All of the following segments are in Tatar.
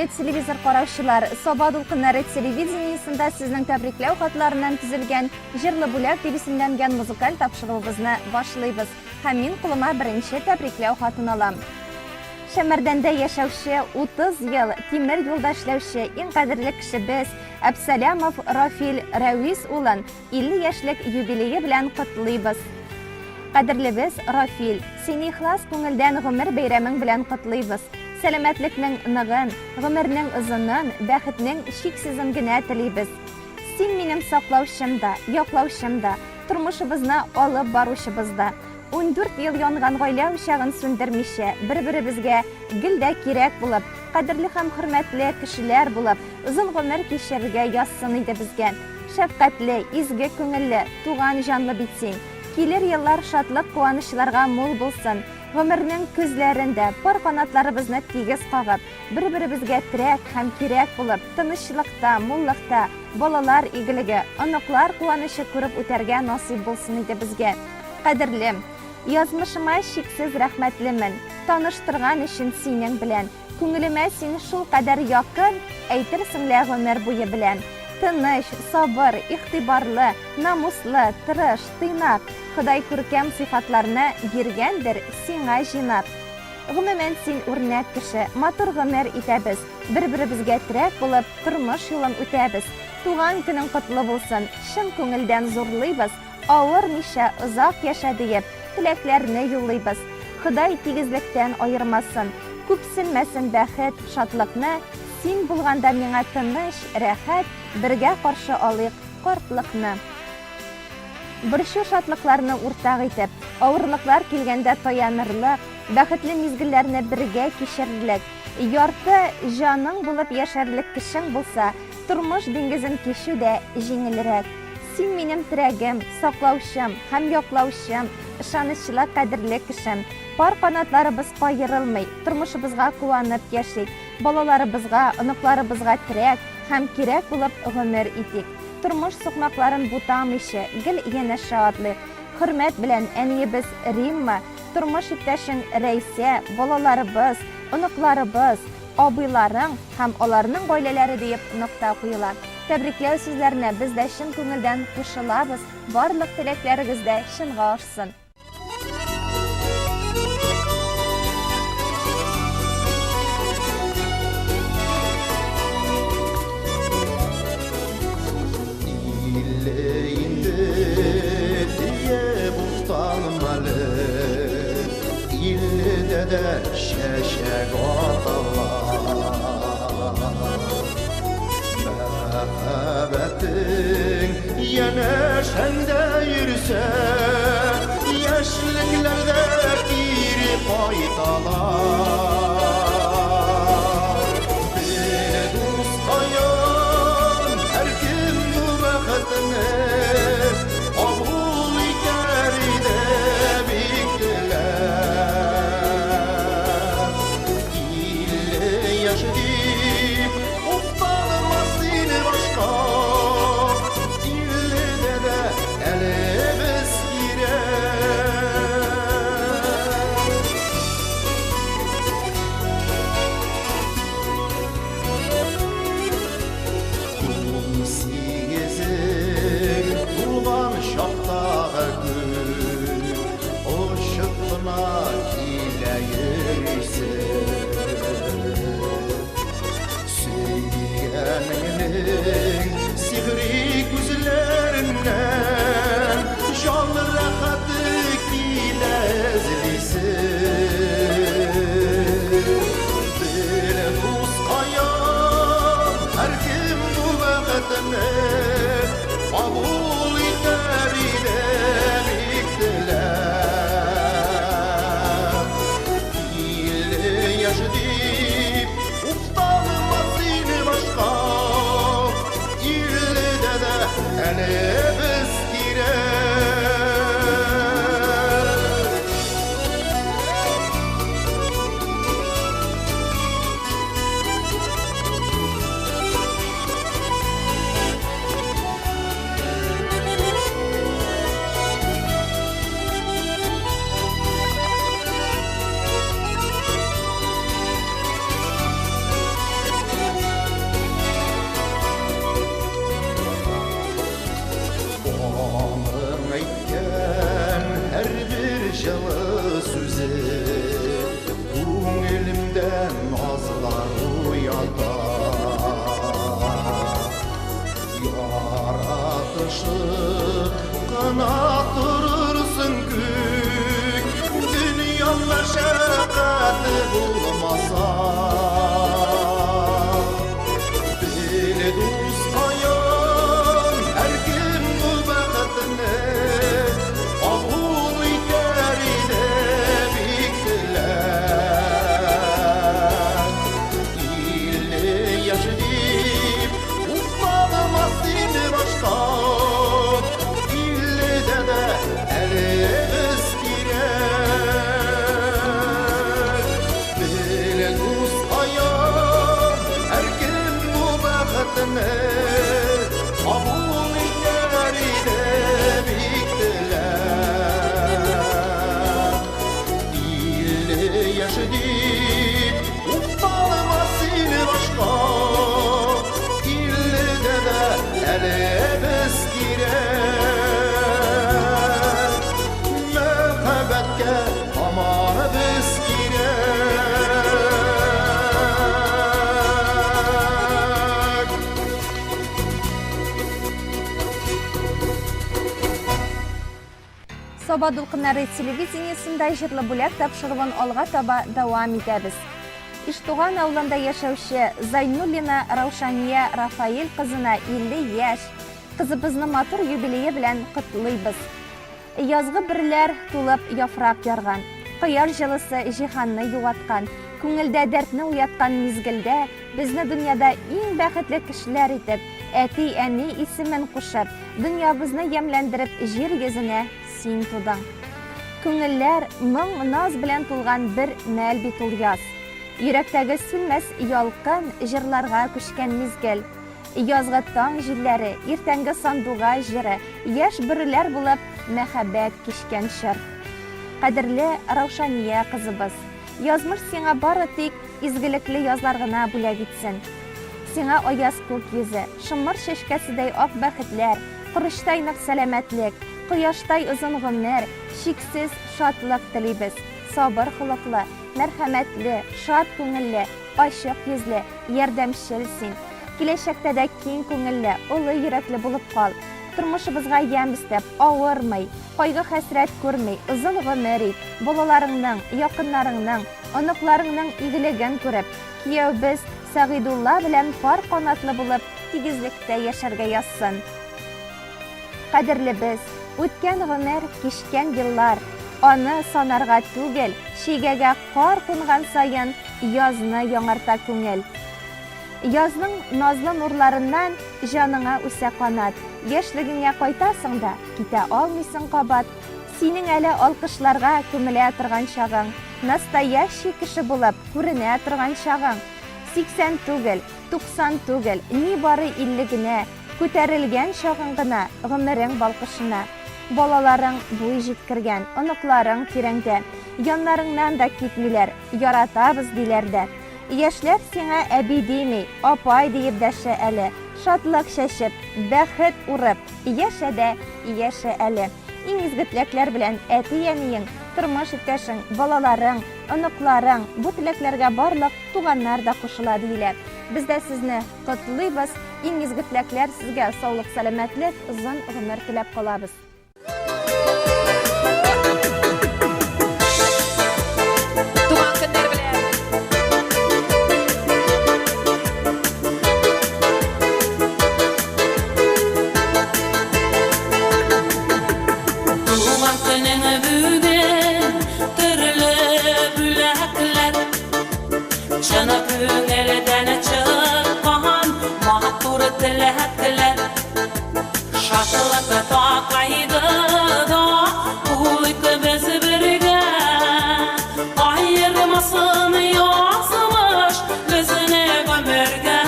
Хөрмәтле телевизор караучылар, Саба дулкыннары телевидениесендә сезнең тәбрикләү хатларыннан төзелгән Җырлы бүләк дип исемләнгән музыкаль тапшыруыбызны башлыйбыз. Һәм мин кулыма беренче тәбрикләү хатын алам. Шәмәрдәндә яшәүче 30 ел тимер юлда эшләүче иң кадерле кешебез Әбсәләмов Рафил Рәвис улын 50 яшьлек юбилее белән котлыйбыз! Кадерлебез Рафил, сине ихлас күңелдән гомер бәйрәмең белән котлыйбыз! Сәламәтлекнең ныгын, гомернең озынын, бәхетнең чиксезен генә телибез. Син минем саклаучым да, яклаучым да, тормышыбызны алып баручыбыз да. 14 ел янган гаилә учагын сүндермичә, бер-беребезгә гел дә кирәк булып, кадерле һәм хөрмәтле кешеләр булып, озын гомер кичерергә язсын иде безгә. Шәфкатьле, изге күңелле, туган җанлы бит син. Килер еллар шатлык-куанычларга мул булсын. Гомернең көзләрен дә пар канатларыбызны тигез кагып, бер-беребезгә терәк һәм кирәк булып, тынычлыкта, муллыкта, балалар игелеге, оныклар куанычы күреп үтәргә насыйп булсын иде безгә. Кадерлем! Язмышыма чиксез рәхмәтлемен, таныштырган өчен синең белән. Күңелемә син шулкадәр якын, әйтерсең лә гомер буе беләм. Тыныч, сабыр, игътибарлы, намуслы, тырыш, тыйнак, Ходай күркәм сыйфатларны биргәндер сиңа җыйнап. Гомумән, син үрнәк кеше, матур гомер итәбез, бер-беребезгә терәк булып, тормыш юлын үтәбез. Туган көнең котлы булсын, чын күңелдән зурлыйбыз, Авырмыйча озак яшә диеп, теләкләрне юллыйбыз. Ходай тигезлектән аермасын, күпсенмәсен бәхет, шатлыкны, син булганда миңа тыныч, рәхәт, бергә каршы алыйк картлыкны. Борчу-шатлыкларны уртак итеп, авырлыклар килгәндә таянырлык, бәхетле мизгелләрне бергә кичерерлек, ярты җаның булып яшәрлек кешең булса, тормыш диңгезен кичү дә җиңелрәк. Син минем терәгем, саклаучым һәм яклаучым, ышанычлы, кадерле кешем. Пар канатларыбыз каерылмый, тормышыбызга куанып яшик, балаларыбызга, оныкларыбызга терәк һәм кирәк булып гомер итик. Тормыш сукмакларын бутамыйча, гел янәшә атлыйк. Хөрмәт белән, әниебез Римма, тормыш иптәшең Рәйсә, балаларыбыз, оныкларыбыз, абыйларың һәм аларның гаиләләре диеп нокта куела. Тәбрикләү сүзләренә без дә чын күңелдән кушылабыз, барлык теләкләрегез дә чынга ашсын! Илле инде диеп уфтанма әле, Илледә дә чәчәк аталар. Мәхәббәтең янәшәңдә йөрсә, Яшьлекләрдә кире кайталар. Бер дускаем, һәркем бу бәхетне Кабул итәр иде бик теләп. 50 яшь дип уфтанма син башка, 50-дә дә әле без кирәк. кына торырсың күк, дөнья мәшәкате булмаса. Бел, дускаем, һәркем бу бәхетне кабул итәр иде бик теләп. 50 яшь дип уфтанмас сине башка, 50-дә дә әле без кирәк. Бел, дускаем, һәркем бу бәхетне кабул итәр иде бик теләп. 50 яшь дип уфтанмас сине башка, 50-дә дә әле без кирәк. Мәхәббәткә һаман без кирәк. Саба дулкыннары телевидениесендә җырлы бүләк тапшыруын алга таба дәвам итәбез. Иштуган авылында яшәүче Зайнуллина Раушания Рафаэль кызына 50 яшь. Кызыбызны матур юбилее белән котлыйбыз. Язгы бөрләр тулып яфрак ярган, кояш җылысы җиһанны юаткан, күңелдә дәртне уяткан мизгелдә безне дөньяда иң бәхетле кешеләр итеп, әти-әни исемен кушып, дөньябызны ямьләндереп җир йөзенә син тудың. Күңелләр моң наз белән тулган бер мәл бит ул яз. Йөрәктәге сүнмәс ялкын җырларга күчкән мизгел. Язгы таң җилләре, иртәнге сандугач җыры, яшь бөреләр булып мәхәббәт кичкән чор. Кадерле Раушания кызыбыз, язмыш сиңа бары тик изгелекле язлар гына бүләк итсен. Сиңа аяз күк йөзе, шомырт чәчкәседәй ак бәхетләр, корычтай нык сәламәтлек, кояштай озын гомер, чиксез шатлык телибез. Сабыр холыклы, мәрхәмәтле, шат күңелле, ачык йөзле, ярдәмчел син. Киләчәктә дә киң күңелле, олы йөрәкле булып кал. Тормышыбызга ямь өстәп, авырмый, кайгы-хәсрәт күрми, озын гомер ит, балаларыңның, якыннарыңның, оныкларыңның игелеген күреп, кияүбез Сәгыйдулла белән пар канатлы булып, тигезлектә яшәргә язсын. Кадерлебез, үткән гомер, кичкән еллар, аны санарга түгел, чигәгә кар кунган саен язны яңарта күңел. Язның назлы нурларыннан җаныңа үсә канат, яшьлегеңә кайтасың да, китә алмыйсың кабат. Синең әле алкышларга күмелә торган чагың, настоящий кеше булып күренә торган чагың. 80 түгел, 90 түгел, нибары 50 генә, күтәрелгән чагың гына гомерең балкышына. Балаларың буй җиткергән, оныкларың тирәңдә, яннарыңнан да китмиләр, яратабыз диләр дә. Яшьләр сиңа әби дими, апай диеп дәшә әле. Шатлык чәчеп, бәхет урып, яшә дә яшә әле. Иң изге теләкләр белән әти-әниең, тормыш иптәшең, балаларың, оныкларың, бу теләкләргә барлык туганнар да кушыла диелә. Без дә сезне котлыйбыз, иң изге теләкләр сезгә саулык-сәламәтлек, озын гомер теләп калабыз. Туган көннәр белән! Туган көнең бүген төрле бүләкләр. Чын күңелдән чыккан матур теләкләр. Шатлык такайды да булыйк без бергә. Аермасын язмыш безне гомергә.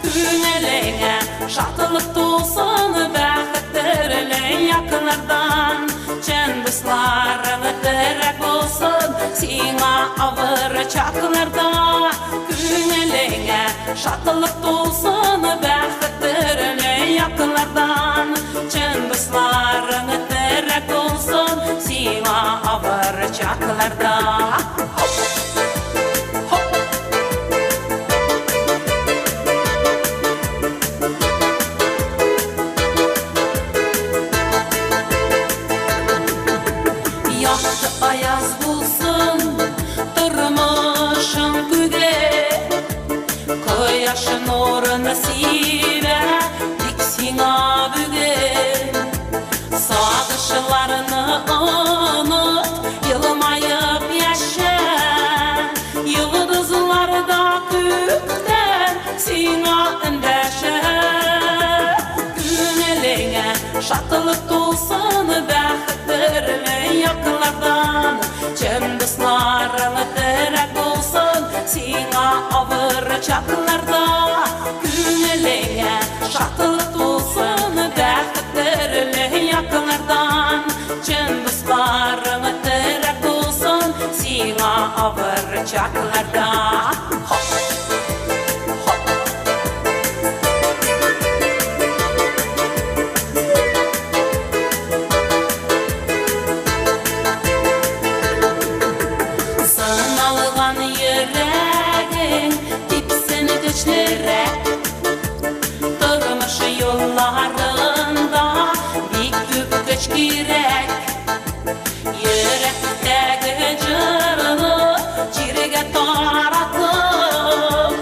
Күңелеңә шатлык тулсын, бәхет төрле якыннардан. Чын дусларың терәк булсын сиңа авыр чакларда. Күңелеңә шатлык тулсын, бәхет төрле якыннардан. Чын дусларың терәк булсын сиңа авыр чакларда. Хоп! Хоп! Аяз булсын тормышың күге. Кояш нурын сибә тик сиңа бүген. Сагышларны оныт, елмаеп яшә. Йолдызлар да күктән сиңа эндәшә. Күңелеңә шатлык тулсын, бәхет төрле яклардан. Чын дусларың терәк булсын сиңа авыр чакларда. Күңелеңә шатлык тулсын, бәхет төрле яклардан. Чын дусларың терәк булсын сиңа авыр чакларда. Хоп! Хоп! Сыналган йөрәгең типсен көчлерәк. Тормыш юлларында бик күп көч кирәк. Йөрәктәге җырны җиргә таратып,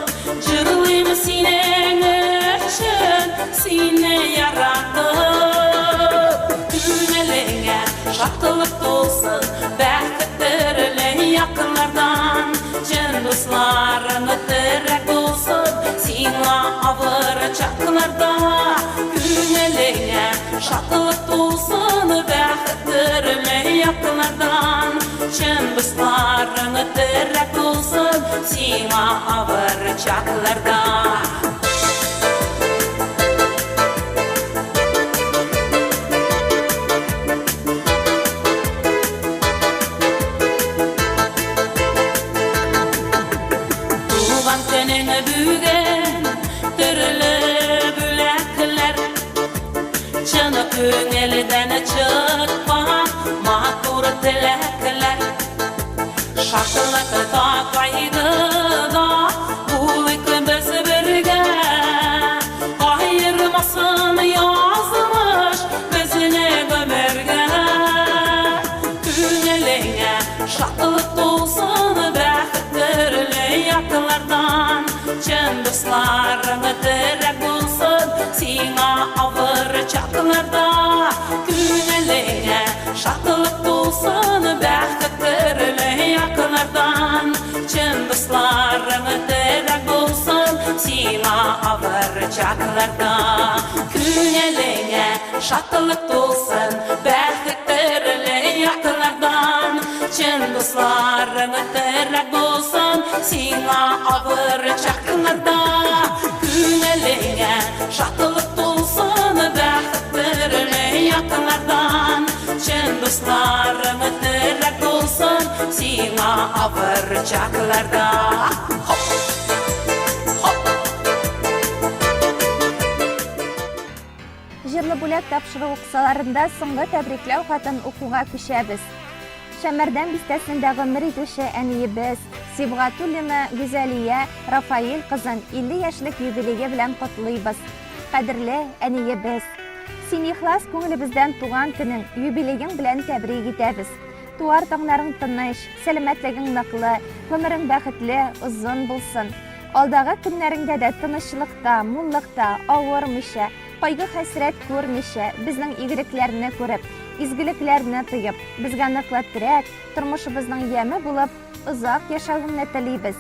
җырлыйм синең өчен, сине яратып. Күңелеңә шатлык тулсын, бәхет төрле якыннардан. Чын дусларың терәк булсын сиңа авыр чакларда. Күңелеңә шатлык тулсын, бәхет төрле якыннардан. Чын дусларың терәк булсын сиңа авыр чакларда. Туган көнең бүген, төрле бүләкләр. Чын күңелдән чыккан матур теләкләр. Шатлыкта, кайгыда булыйк без бергә. Аермасын язмыш безне гомергә. Күңелеңә шатлык тулсын, бәхет төрле яклардан. Чын дусларың терәк булсын сиңа авыр чакларда. Күңелеңә шатлык тулсын, бәхет төрле яклардан. Чын дусларың терәк булсын сиңа авыр чакларда. Күңелеңә шатлык тулсын, бәхет төрле яклардан. Чын дусларың терәк булсын сиңа авыр чакларда. Күңелеңә шатлык тулсын, бәхет төрле яклардан. Чын дусларың терәк булсын сиңа авыр чакларда. Хоп! Хоп! Җырлы бүләк тапшыруы кысаларында соңгы тәбрикләү хатын укуга күчәбез. Шәмәрдән бистәсендә гомер итүче әниебез Сибгатуллина Гүзәлия Рафаил кызын 50 яшьлек юбилее белән котлыйбыз. Кадерле әниебез! Син ихлас күңелебездән туган көнең, юбилеең белән тәбрик итәбез. Туар таңнарың тыныч, сәламәтлегең ныклы, гомерең бәхетле, озын булсын. Алдагы көннәреңдә дә тынычлыкта, муллыкта, авырмыйча, кайгы-хәсрәт күрмичә, безнең игелекләрне күреп, изгелекләрне тоеп, безгә ныклы терәк, тормышыбызның яме булып, озак яшәвеңне телибез.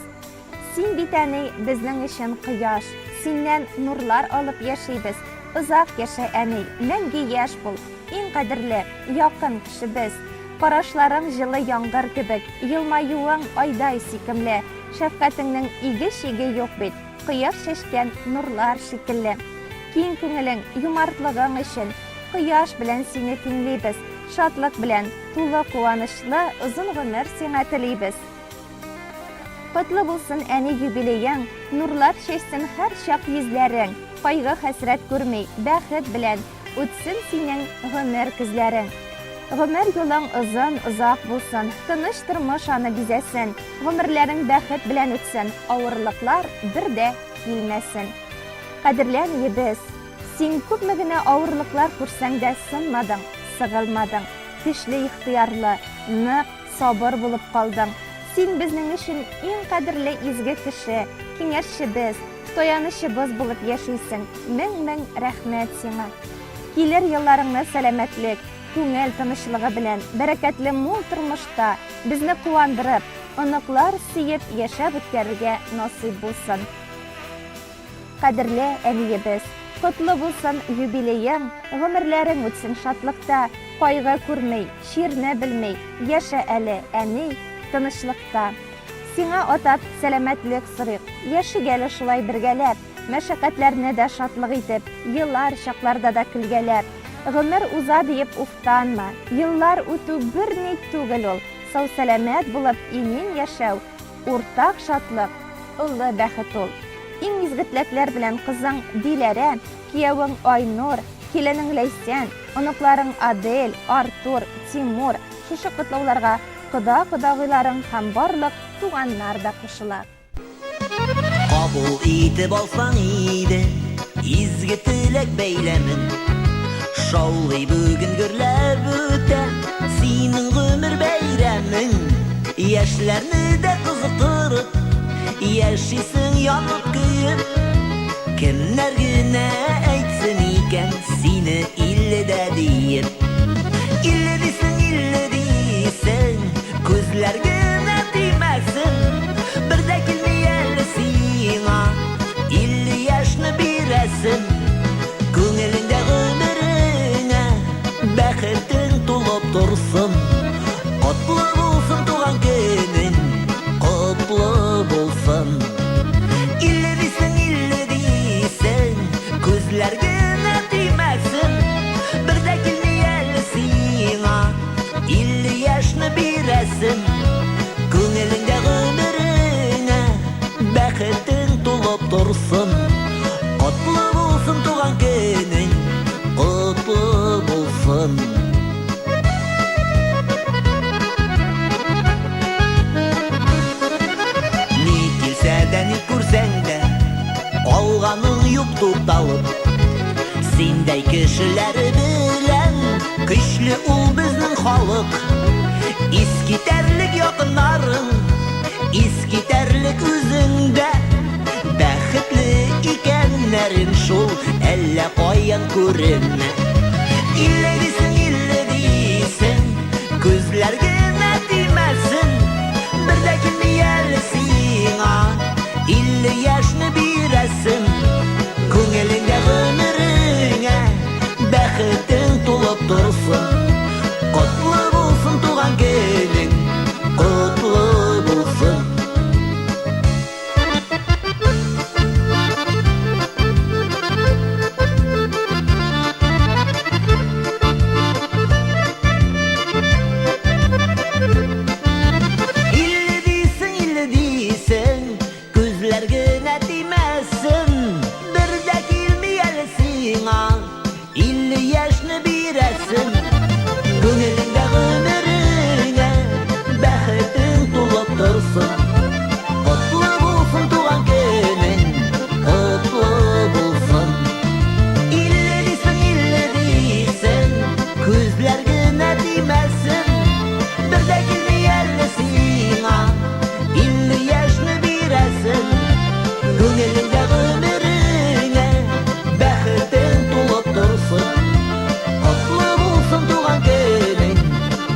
Син бит, әни, безнең өчен кояш, синнән нурлар алып яшибез. Озак яшә, әни, мәңге яшь бул, иң кадерле, якын кешебез. Карашларың җылы яңгыр кебек, елмаюың айдай сөйкемле, шәфкатеңнең иге-чиге юк бит, кояш чәчкән нурлар шикелле. Киң күңелең, юмартлыгың өчен кояш белән сине тиңлибез, шатлык белән тулы куанычлы озын гомер сиңа телибез. Котлы булсын, әни, юбилеең, нурлар чәчсен һәрчак йөзләрең, кайгы-хәсрәт күрми, бәхет белән үтсен синең гомер көзләрең. Гомер юлың озын, озак булсын, тыныч тормыш аны бизәсен, гомерләрең бәхет белән үтсен, авырлыклар бер дә килмәсен. Кадерле әниебез, син күпме генә авырлыклар күрсәң дә сынмадың, сыгылмадың, көчле ихтыярлы, нык, сабыр булып калдың. Син безнең өчен иң кадерле изге кеше, киңәшчебез, таянычыбыз булып яшисең. Мең-мең рәхмәт сиңа. Килер елларыңны сәламәтлек, күңел тынычлыгы белән, бәрәкәтле мул тормышта, безне куандырып, оныклар сөеп яшәп үткәрергә насыйп булсын. Кадерле әниебез, котлы булсын юбилеең, гомерләрең үтсен шатлыкта, кайгы күрми, чирне белми, яшә әле, әни, тынычлыкта. Сиңа атап сәламәтлек сорыйк, яшик әле шулай бергәләп, мәшәкатьләрне дә шатлык итеп, елар чакларда да көлгәләп. Гомер уза диеп уфтанма, еллар үтү берни түгел ул, сау-сәламәт булып имин яшәү, Уртак шатлык, олы бәхет ул. Иң изге теләкләр белән кызың Диләрә, киявең Айнур, киленең Ләйсән, оныкларың Адель, Артур, Тимур, шушы котлауларга кода-кодагыйларың һәм барлык туганнар да кушыла. Кабул итеп алсаң иде изге теләк бәйләмен. Шаулый бүген гөрләп үтә синең гомер бәйрәмең. Яшьләрне дә кызыктырып, яшисең янып көеп. Кемнәр генә әйтсен икән сине илледә диеп. Илле дисең, илле дисең, күзләр генә тимәсен. Бер дә килми әле сиңа 50 яшьне бирәсем. Күңелеңдә гомереңә бәхетең тулып торсын. Котлы булсын туган көнең, котлы булсын. 50 дисең, 50 дисең, күзләр генә тимәсен. Бер дә килми әле сиңа 50 яшьне бирәсем. Күңелеңдә гомереңә бәхетең тулып торсын. Котлы булсын туган көнең, котлы булсын. Ни килсә дә, ни күрсәң дә, Алганың юк тукталып. Синдәй кешеләр белән Көчле ул безнең халык. Искитәрлек якыннарың, Искитәрлек үзең дә. Бәхетле икәннәрен шул әллә каян күренә. Илле дисең, илле дисең, күзләр генә тимәсен. Бер дә килми әле сиңа 50 яшьне бирәсем. Күңелеңдә гомереңә бәхетең тулып торсын. Котлы булсын туган көнең, котлы булсын. Илле дисең, илле дисең, күзләр генә тимәсен. Бер дә килми әле сиңа 50 яшьне бирәсем. Күңелеңдә гомереңә бәхетең тулып торсын. Котлы булсын туган көнең, котлы булсын. 50 дисең, 50 дисең, күзләр генә тимәсен. Бер дә килми әле сиңа 50 яшьне бирәсем. Күңелеңдә гомереңә Бәхетең тулып торсын, Котлы булсын туган көнең,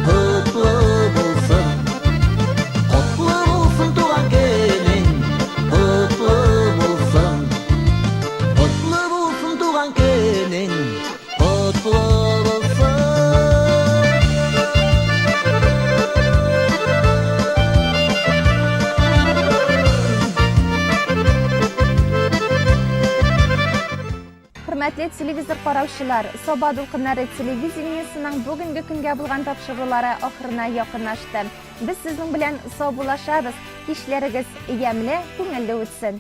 Котлы булсын. Котлы булсын туган көнең, Котлы булсын. Котлы булсын туган көнең, Котлы булсын. Хөрмәтле телевизор караучылар, Саба дулкыннары телевидениесының бүгенге көнгә булган тапшырулары ахырына якынлашты. Без сезнең белән саубуллашабыз. Кичләрегез ямьле, күңелле үтсен.